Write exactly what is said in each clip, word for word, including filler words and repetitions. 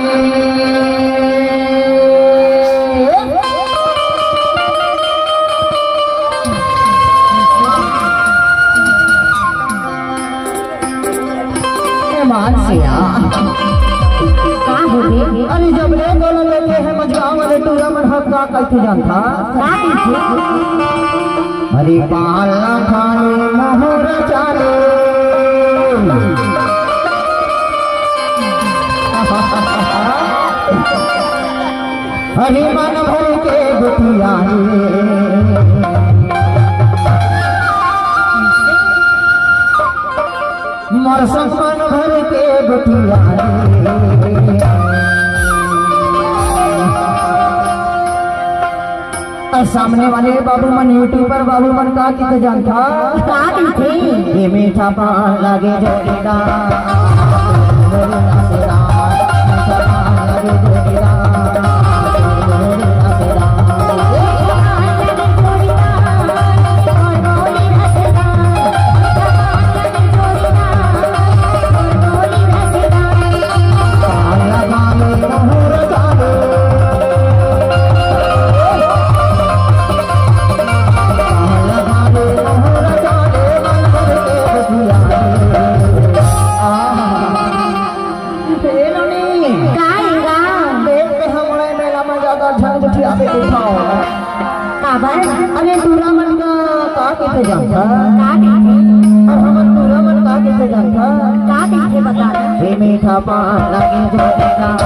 ए मानसिया। का होगे? अरे जब ले बोला लेके है मजगांव वाले टूरा मन ह का कहिथे जानथा? का कहिथे? अरे पाला खाले मोहर चाले। अरे मन भर के गोठिया रे। मोर संग मन भर के गोठिया रे। अउ सामने वाले बाबू मन, YouTuber बाबू मन का कहिथे जानथा? का कहिथे? ये मीठा पान लागे जोड़ीदार। ए नोनी। का हे गा? देख के हमरे मेला में जादा झन उठिया के उठाओ। काबर? अरे टूरा मन का का कहिथे जानथा? का कहिथे? अउ हमर टूरा मन का कहिथे जानथा? का कहिथे बता ना। हे मीठा पान लागे जोड़ीदार।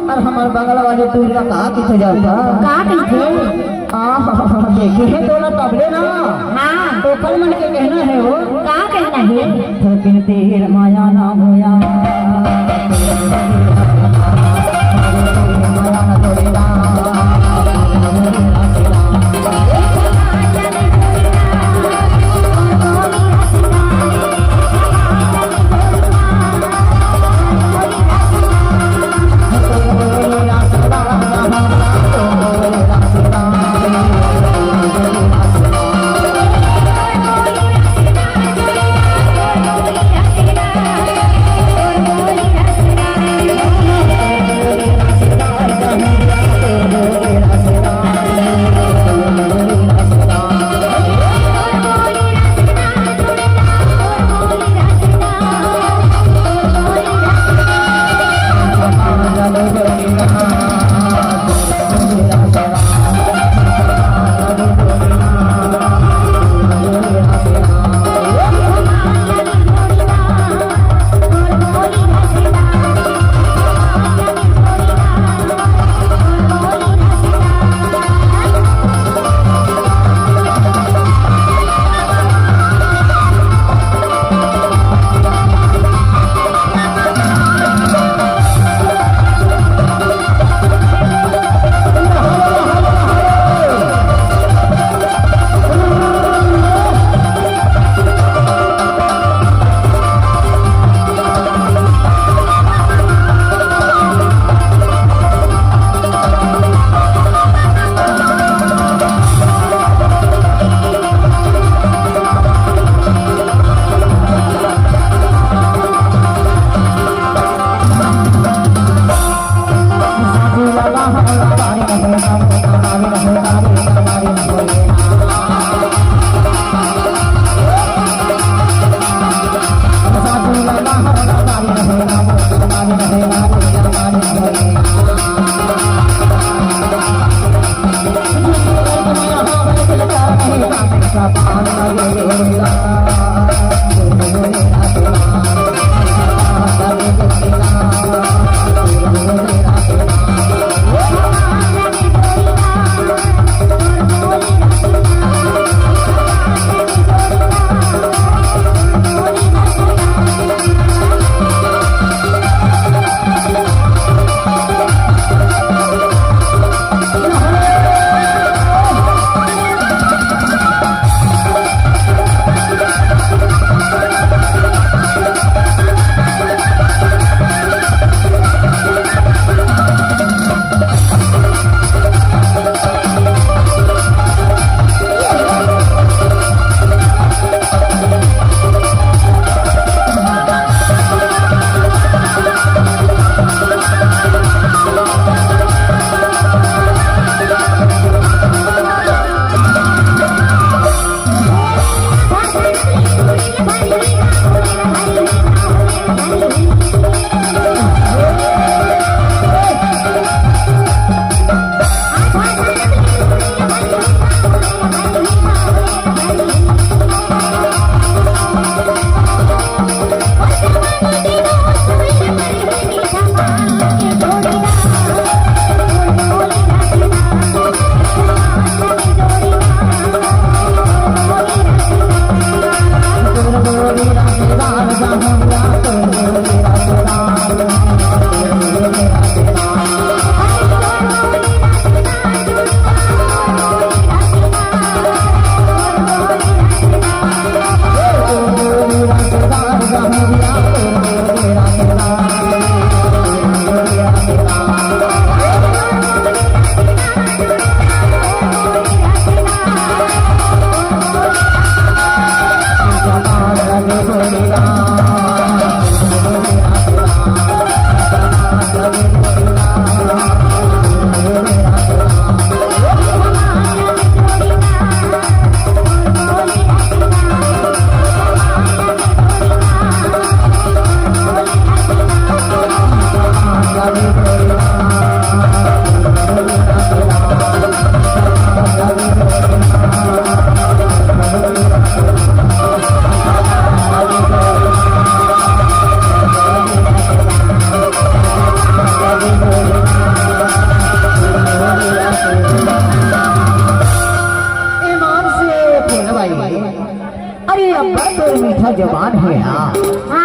अरे हमर बगल वाले टूरा का कहिथे जानथा? का कहिथे? आहा, देखे हे तोला तबले ना। हाँ। तो कल मन के कहना हे वो। का कहना हे? थोकिन तीर माया ना होया। जवान हे यार।